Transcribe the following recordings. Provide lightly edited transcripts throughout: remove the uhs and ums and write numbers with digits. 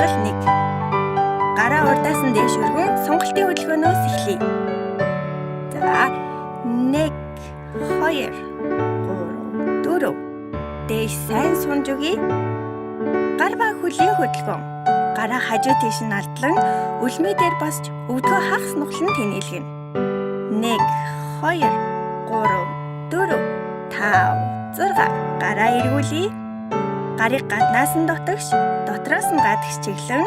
дасгал 1. Гараа урдаас нь дээш өргөн сонголтын хөдөлгөөнөөс эхлэе. За 1 2 3 4. Дээш сайн сунж өгье. Гар ба хөлийн хөдөлгөөн. Гараа хажуу тийш нь алдлан өлмий дээр босч өвдгөө хагас нухлан тэнээлгэнэ. 1 2 3 4 5 6. Гараа эргүүлье. Гарыг гаднаас нь дотогш, дотроос нь гадагш чиглэн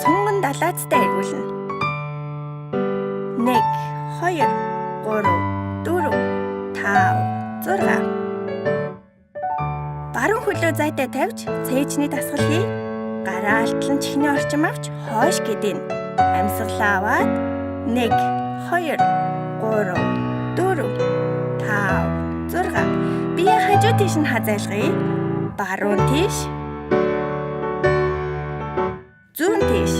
сунган далаацтай эргүүлнэ. 1 2 3 4 5 6. Баруун хөлөө зайтай тавьж цээжний дасгал хий. Гараа алтлан чихний орчим авч хойш гэдэнэ. Амьсгалаа аваад 1 2 3 4 5 6. Бие хажуу тийш нь хазайлгая. Баруун тийш. Зүүн тийш.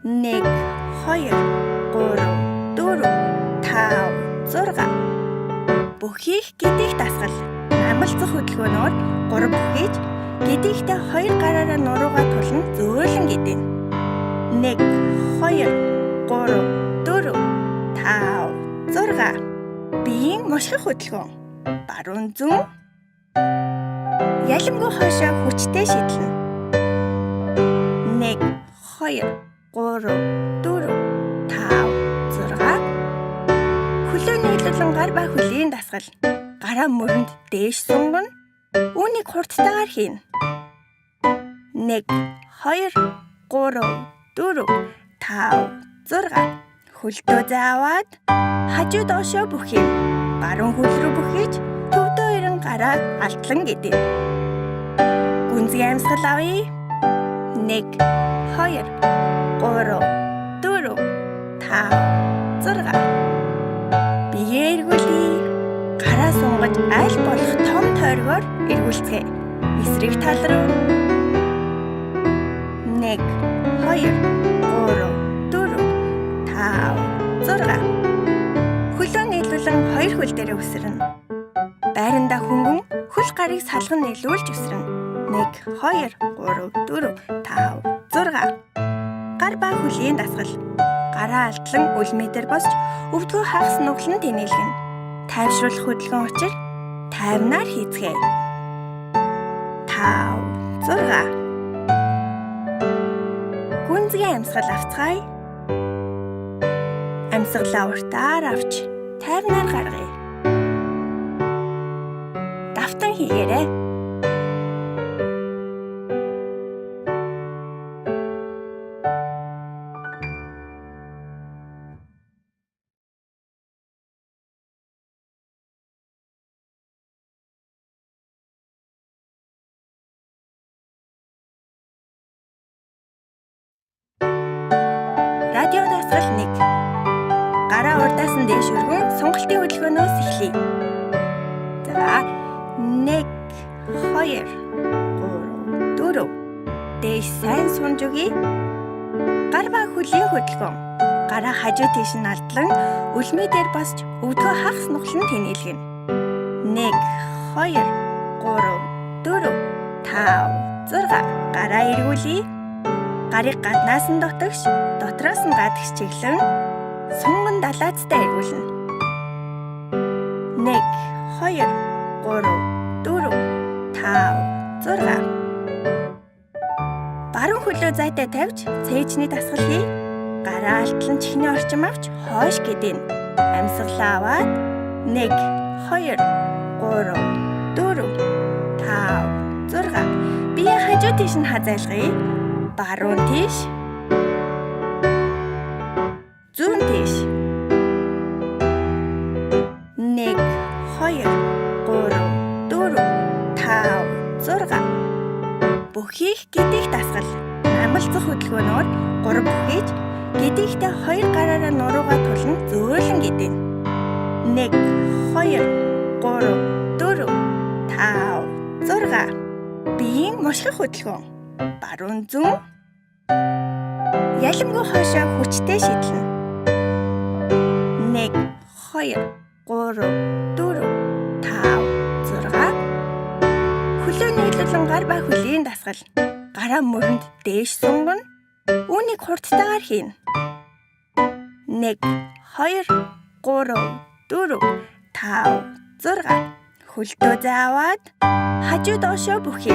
1 2 3 4 5 6. Бүхийх гэдэх дасгал. Амгалцах хөдөлгөөнөөр 3 бүхийж гэдэгтээ 2 гараараа нуруугаа тулан зөөлөн гэдэнэ. 1 2 3 4 5 6. Биеийн мушгих хөдөлгөөн. Баруун зүүн. Ялимгүй хойшоо хүчтэй шидлэнэ. 1 2 3 4 5 6. Хөлөө нийлүүлэн гар ба хөлийн дасгал. Гараа мөрөнд дээш сунгана. Үүнийг хурдтайгаар хийнэ. 1 2 3 4 5 6. Хөлтөө зай аваад хажуу доошоо бүхий. Баруун хөл рүү бүхийж төвдөө ирэн гараа алдлан гэдэнэ. Гүнзгий амьсгал авъя. 1 2 3 4 5 6. Биеэ эргүүлье. Гараа сунгаж аль болох том тойргоор эргүүлцгээе. Эсрэг тал руу. 1 2 3 4 5 6. Хөлөө нийлүүлэн хоёр хөл дээрээ өсөрнө. Байрандаа хөнгөн хөл гарыг салган нийлүүлж өсөрнө. 1 2 3 4 5 6. Гар ба хөлийн дасгал. Гараа алдлан өлмий дээр босч өвдгөө хагас нуглан тэнээлгэнэ. Тайвшруулах хөдөлгөөн учир тайвнаар хийцгээе. 5 6. Гүнзгий амьсгал авцгаая. Амьсгалаа уртаар авч тайвнаар гаргая. Давтан хийгээрэй. Радио дасгал 1. Гараа урдаас нь дээш өргөн сонголтын хөдөлгөөнөөс эхлэе. За 1 2 3 4. Дээш сайн сунж өгье. Гар ба хөлийн хөдөлгөөн. Гараа хажуу тийш нь алдлан өлмий дээр босч өвдгөө хагас нухлан тэнээлгэнэ. 1 2 3 4 5 6. Гараа эргүүлье. Гарыг гаднаас нь дотогш, дотроос нь гадагш чиглэн сунган далаацтай эргүүлнэ. 1 2 3 4 5 6. Баруун хөлөө зайтай тавьж цээжний дасгал хий. Гараа алтлан чихний орчим авч хойш гэдэнэ. Амьсгалаа аваад 1 2 3 4 5 6. Бие хажуу тийш нь хазайлгая. Баруун тийш. Зүүн тийш. 1 2 3 4 5 6. Бүхийх гэдэх дасгал. Амгалцах хөдөлгөөнөөр 3 бүхийж гэдэгтээ 2 гараараа нуруугаа тулан зөөлөн гэдэнэ. 1 2 3 4 5 6. Биеийн мушгих хөдөлгөөн. Баруун зүүн. Ялимгүй хойшоо хүчтэй шидлэнэ. 1 2 3 4 5 6. Хөлөө нийлүүлэн гар ба хөлийн дасгал. Гараа мөрөнд дээш сунгана. Үүнийг хурдтайгаар хийнэ. 1 2 3 4 5 6. Хөлдөө зай аваад хажуу доошоо бүхий.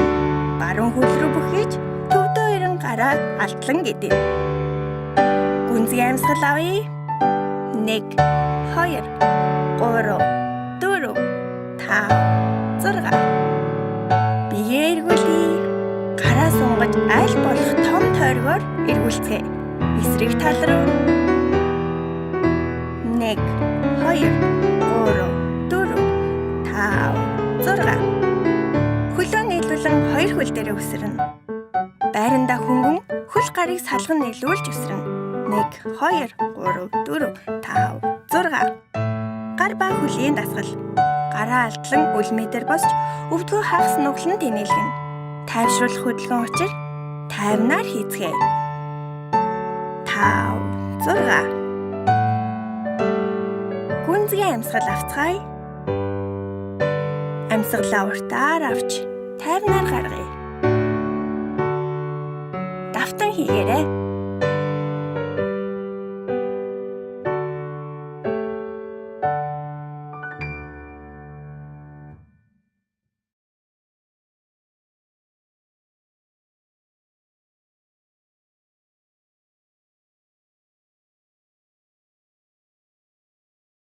Баруун хөл рүү бүхийж төвдөө ирэн гараа алтлан гэдэг. Гүнзгий амьсгал авъя. 1 2 3 4 5 6. Биеэ эргүүлье. Гараа сунгаж аль болох том тойргоор эргүүлцгээе. Эсрэг тал руу. 1 2 3 4 5 6. Хөлөө нийлүүлэн хоёр хөл дээрээ өсөрнө. Байрандаа хөнгөн хөл гарыг салган нийлүүлж өсөрнө. 1 2 3 4 5 6. Гар ба хөлийн дасгал. Гараа алдлан үлмээ дээр босч өвдгөө хагас нуглан тэнээлгэнэ. Тайвшруулах хөдөлгөөн учир тайвнаар хийцгээе. 5 6. Гүнзгий амьсгал авцгаая. Амьсгалаа уртаар авч тайвнаар гаргая. Давтан хийгээрэй.